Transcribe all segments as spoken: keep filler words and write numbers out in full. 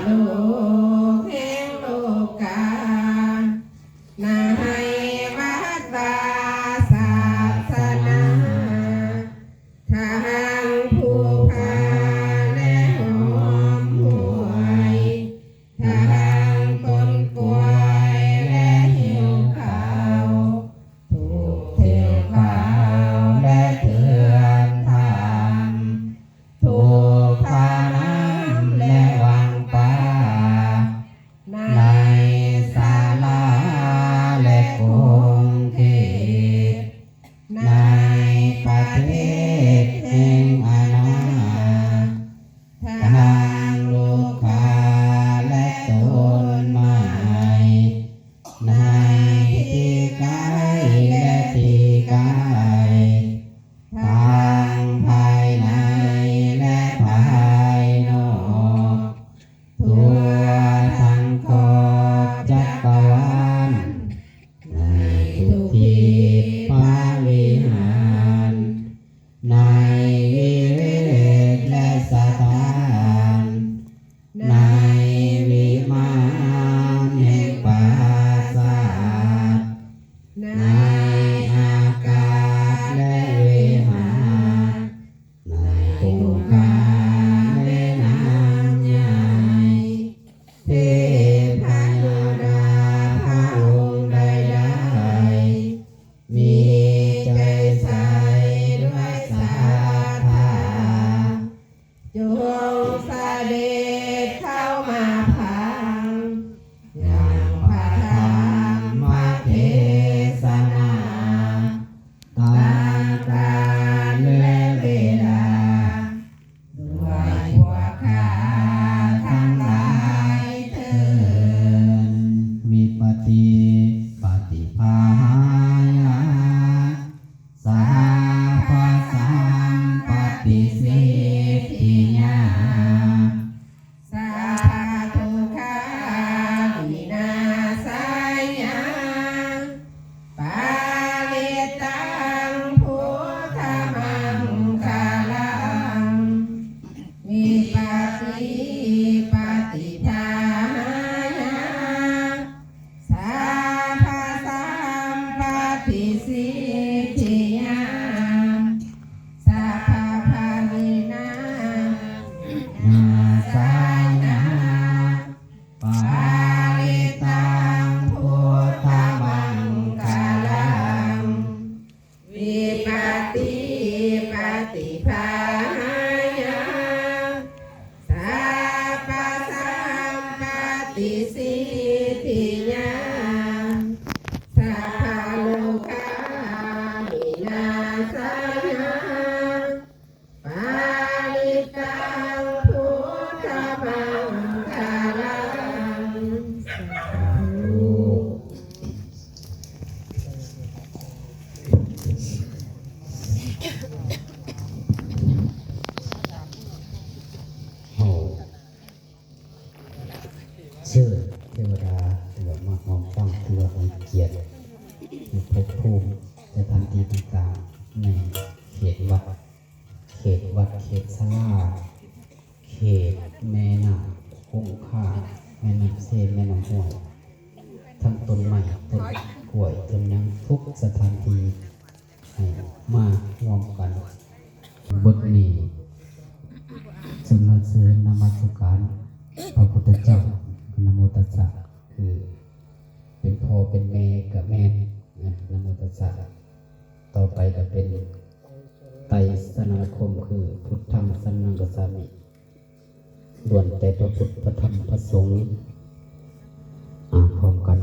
โลกแห่งโลกา นาให้วัตตาศาสนา ทางภูผาและหอมหวย ทางต้นกล้วยและหิ้วข้าว ทุกเทือกเขาและเทือนถ้ำ ทุกท่าน้ำและวังป่า ในสาราและกรุงเทพ ในประเทศแห่งอาณา ทางลูกค้าและต้นไม้ ในที่ใกล้และที่ไกล ทางภายในและภายนอก ทั่วทั้งขอบจักรวาล ในทุกทิพวิหาร ในวิเวกและสถาน ในวิมานแห่งปราสาท ในอากาศและวิหาร ในคงคาแม่น้ำใหญ่ เทพยดาพระองค์ใดๆ มีใจใสด้วยศรัทธา จงเสด็จเข้ามาพัง ยังพระธรรมเทศนา ตามกาลและเวลา ด้วยพวกข้าทั้งหลายเทอญ Vipattipaṭibāhāya sabbasampattisiddhiyā, sabbadukkhavināsāya, parittaṃ brūtha maṅgalaṃ. Vipattipaṭibāhāya sabbasampattisiddhiyā, sabbadukkhavināsāya, parittaṃ brūtha maṅgalaṃ. Vipattipaṭibāhāya sabbasampattisiddhiyā, sabbadukkhavināsāya, parittaṃ brūtha maṅgalaṃ. ເຊີນເທວະດາທີ່ວ່າມາຮ່ວມຟັງ ຖືວ່າໃຫ້ກຽດ ໃຫ້ພົບພູມສະຖານທີ່ຕ່າງໆ ໃນເຂດວັດ ເຂດວັດ ເຂດສາລາ ເຂດແມ່ນ້ຳຄົງຄາ ແມ່ນ້ຳເຊ ແມ່ນ້ຳຫ້ວຍ ທັງຕົ້ນໄມ້ ຕົ້ນກ້ວຍ ຕົ້ນຫຍັງ ທຸກສະຖານທີ່ ໃຫ້ມາຮ່ວມກັນ. ບົດນີ້ ສັນລະເສີນນະມັດສະການພະພຸດທະເຈົ້າ ນະໂມຕັດສະ ຄືເປັນພໍ່ເປັນແມ່ກະແມ່ນ ນະໂມຕັດສະ. ຕໍ່ໄປກະເປັນໄຕສະນະນະຄົມ ຄື ພຸດທັງສະຣະນັງຄັດສາມິ ລ້ວນແຕ່ພະພຸດ ພະທຳ ພະສົງ. ອ່ານພ້ອມກັນ.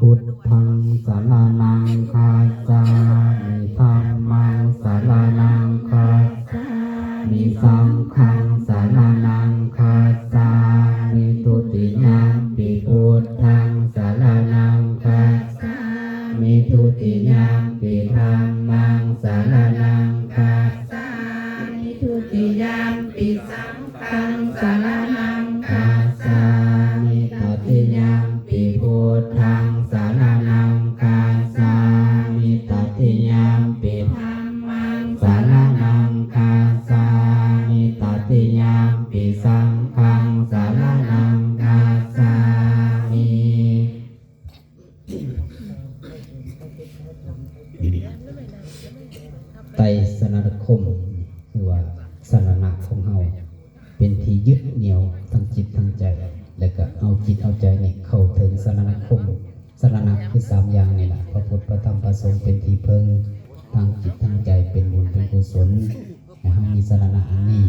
Buddhaṃ saraṇaṃ gacchāmi. Dhammaṃ saraṇaṃ gacchāmi. Saṅghaṃ saraṇaṃ gacchāmi. Dutiyampi buddhaṃ saraṇaṃ gacchāmi. Dutiyampi dhammaṃ saraṇaṃ gacchāmi. Dutiyampi saṅghaṃ saraṇaṃ gacchāmi. Tatiyampi buddhaṃ saraṇaṃ gacchāmi. Tatiyampi dhammaṃ saraṇaṃ gacchāmi. Tatiyampi saṅghaṃ จิตทางใจ แล้วก็เอาจิตเอาใจนี่เข้าถึงสรณคม สรณะคือสามอย่างนี่แหละ พระพุทธ พระธรรม พระสงฆ์เป็นที่พึ่งทางจิตทางใจ เป็นบุญเป็นกุศล ให้เฮามีสรณะอันนี้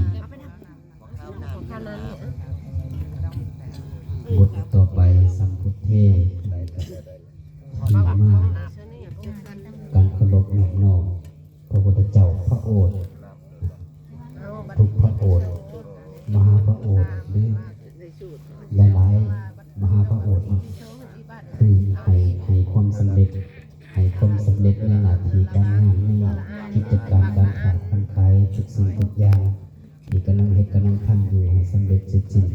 บทต่อไป Sambuddhe ที่มา การเคารพนอบน้อมพระพุทธเจ้า พระโอษฐ์ ทุกพระโอษฐ์ มหาพระโอษฐ์ หรือหลายๆ มหาพระโอษฐ์เนาะ คือให้ ให้ความสำเร็จ ให้ความสำเร็จในหน้าที่การงาน ในกิจการการค้าการขาย ทุกสิ่งทุกอย่าง ที่กำลังเฮ็ดกำลังทำอยู่ ให้สำเร็จเสร็จสิ้น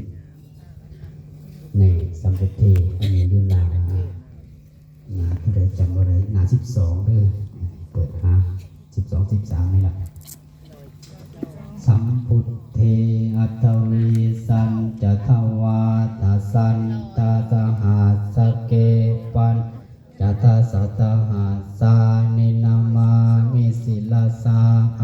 ใน Sambuddhe อันนี้อยู่หน้า หน้าเท่าใดจำบ่ได้ หน้าสิบสองเด้อ เปิดหา สิบสอง สิบสาม นี่ล่ะ Sambuddhe aṭṭhavīsañca dvādasañca sahassake pañ- -ca dasasatasahassāni namāmi sirasā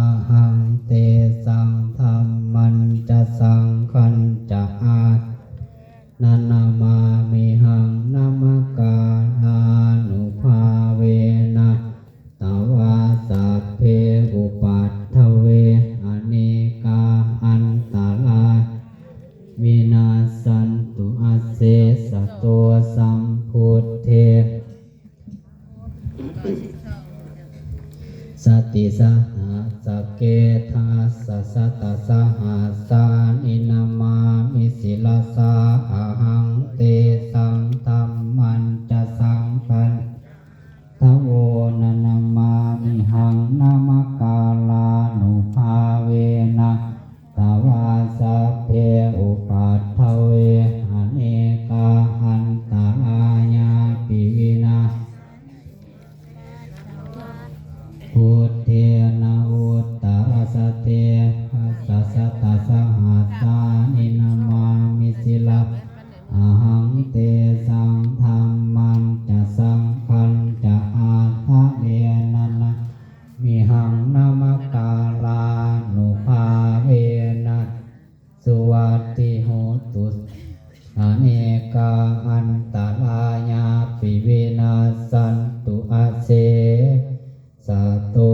ahaṃ. Tesaṃ dhammañca saṅghañca ādarena namāmihaṃ. Namakārānubhāvena hantvā sabbe upaddave anekā antarāyāpi vinassantu asesato. Sambuddhe satisatasahassake dasasatasahassāni namāmi sirasā ahaṃ. Tesaṃ dhammañca saṅghañca ādarena namāmihaṃ. Namakārānubhāvena hantvā sabbe upaddave anekā antarāyāpi vinassantu asesato. Sambuddhe navuttarasate dasasatasahassāni namāmi sirasā ahaṃ. Tesaṃ dhammañca saṅghañca ādarena namāmihaṃ. Namakārānubhāvena suvatthi hotu sabbadā anekā antarāyāpi vinassantu asesato.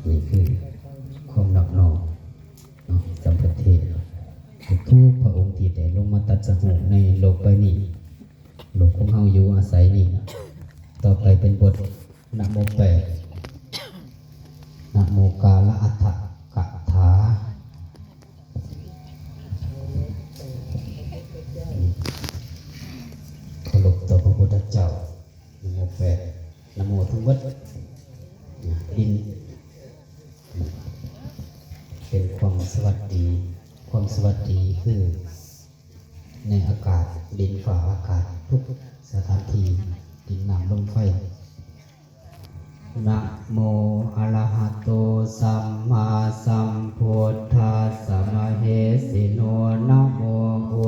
นี่คือความนอบน้อมเนาะ Sambuddhe ทุกพระองค์ที่ได้ลงมาตรัสรู้ในโลกใบนี้ โลกของเฮาอยู่อาศัยนี่นะ ต่อไปเป็นบท นะโมแปด นะโมการะอัฏฐกถา เคารพต่อพระพุทธเจ้า นะโมแปด นะโมทั้งหมด นะ บิน เป็นความสวัสดี ความสวัสดีคือ ในอากาศ ดินฟ้าอากาศ ทุกสถานที่ ดินน้ำลมไฟ Namo arahato sammāsambuddhassa mahesino. Namo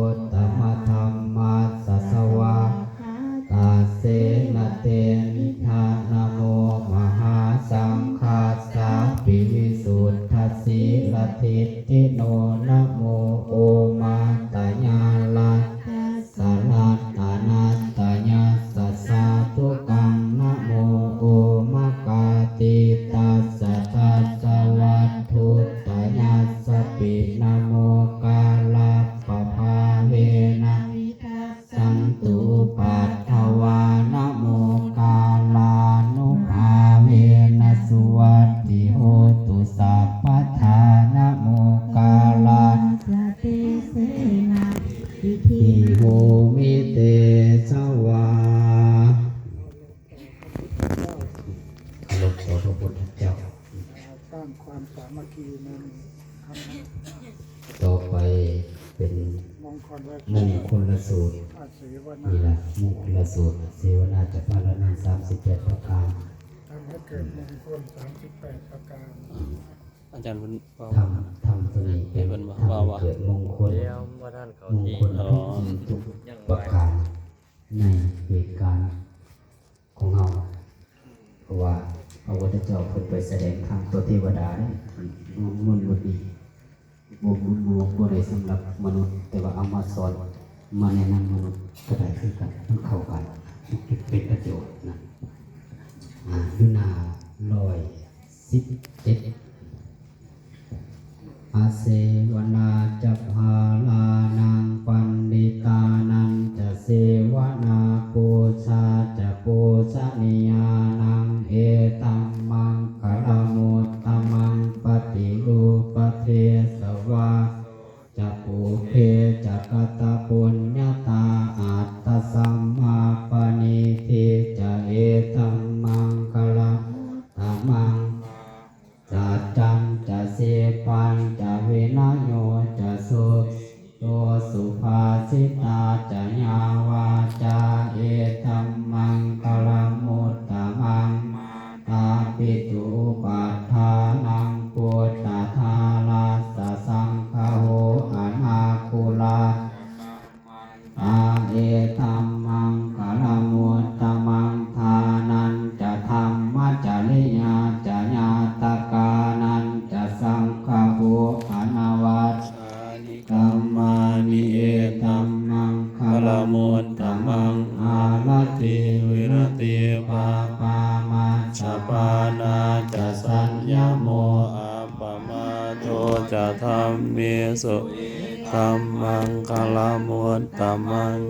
uttamadhammassa svākkhātassena tenidha. Namo mahāsaṅghassāpi visuddhasīladiṭṭhino. Namo omātyāraddhassa ratanattayassa sādhukaṃ. Namo omakātītassa tassa vatthuttayassapi. Namokārappabhāvena vigacchantu upaddavā. Namokārānubhāvena suvatthi hotu sabbadā. Namokārassa tejena vidhimhi homi tejavā. เคารพต่อพระพุทธเจ้า สร้างความสามัคคีในธรรม ต่อไปเป็น มงคลละ มงคลละสูตร อาเสวนา นี่ละ มงคลละสูตร เสวนาจะพาลนา สามสิบแปดประการ ทำให้เกิดมงคล สามสิบแปดประการ อาจารย์เพิ่นเว้า ธรรม ธรรมตัวนี้เป็น เพิ่นว่า ธรรม ว่า ให้เกิดมงคล เดี๋ยวบ่ทันเข้าที่ มงคล อ๋อ ทุกสิ่งทุกประการ ในเหตุการณ์ ของเฮา เพราะว่า พระพุทธเจ้าเพิ่นไปแสดงธรรมต่อเทวดาเด้ มนต์ มนต์บทนี้ บ่ บ่ บ่ บ่ได้สำหรับมนุษย์ แต่ว่าเอามาสอน มาแนะนำมนุษย์ก็ได้คือกัน มันเข้ากัน เป็นประโยชน์นะ อ่า อยู่หน้าร้อยสิบเจ็ด Asevanā ca bālānaṃ, paṇḍitānañca sevanā, pūjā ca pūjanīyānaṃ, etam maṅgalam uttamaṃ. Paṭirūpadesavāso ca, pubbe ca katapuññatā, attasammāpaṇidhi ca, etam maṅgalam uttamaṃ. Saccañca sippañca, vinayo ca susikkhito, subhāsitā ca yā vācā, etam maṅgalam uttamaṃ. Mātāpituupaṭṭhānaṃ, puttadārassa saṅgaho, anākulā ca kammantā, etam maṅgalam uttamaṃ. Dānañca dhammacariyā ca, ñātakānañca saṅgaho, anavajjāni kammāni, etam maṅgalam uttamaṃ. Āratī viratī pāpā, majjapānā ca saññamo, appamādo ca dhammesu, etam maṅgalam uttamaṃ.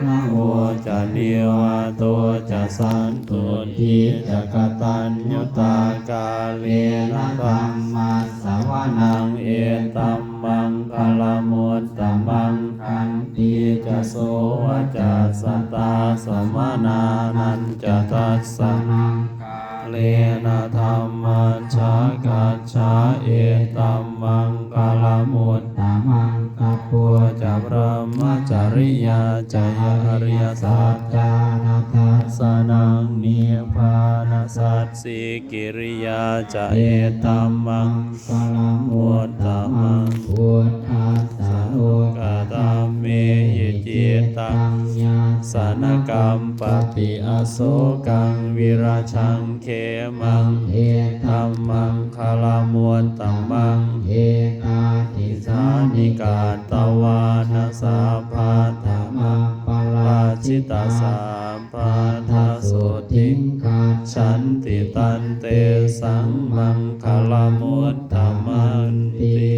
Gāravo ca nivāto ca, santuṭṭhī ca kataññutā, kālena dhammassavanaṃ, etam maṅgalam uttamaṃ. Khantī ca sovacassatā, samaṇānañca dassanaṃ, kālena dhammasākacchā, etam maṅgalam uttamaṃ. Tapo ca brahmacariyā ca, ariyasaccāna dassanaṃ, nibbānasacchikiriyā ca, etam maṅgalam uttamaṃ. Phuṭṭhassa lokadhammehi, cittaṃ yassa na kampati, asokaṃ virajaṃ khemaṃ, etam maṅgalam uttamaṃ. Etādisāni katvāna, sabbatthamaparājitā, sabbattha sotthiṃ gacchanti, tan tesaṃ maṅgalam uttamanti.